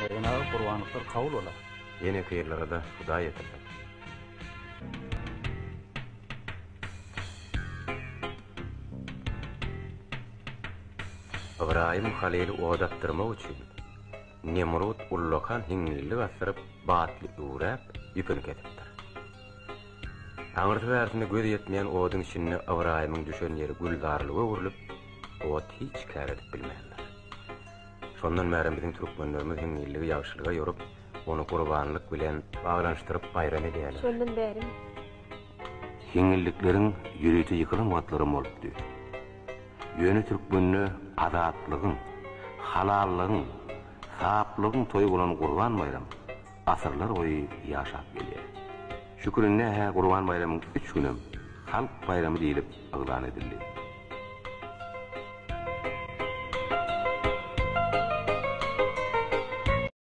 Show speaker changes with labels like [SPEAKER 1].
[SPEAKER 1] Mergen aga gurbanlyklar kabul bolar.
[SPEAKER 2] Ýeneki ýyllara-da Hudaý ýetirsin. Ybraýym Halyly ot atdyrmak üçin Nemrut ullakan hiňňillik asdyryp, batly üwräp, ýüpüni kesipdir. Aňyrsy-bärsinde göz ýetmeýän oduň içinde Ybraýymyň düşen ýeri gülzarlyga öwrülip, ot hiç kär edip bilmändir. Şondan bärem biziň türkmenlerimiz hiňňilligi ýagşylyga ýorup, ony gurbanlyk bilen baglanyşdyryp baýram edýärler.
[SPEAKER 3] Şondan bärimi?
[SPEAKER 4] Hiňňillikleriň ýörite ýykylan wagtlaram bolupdy. Ýöne türkmende azatlygyň, halallygyň, saplygyň toýy bolan Gurban baýram asyrlar boýy ýaşap gelýär. Şükür indi-hä Gurban baýramyň üç günem halk baýramy diýlip yglan edildi.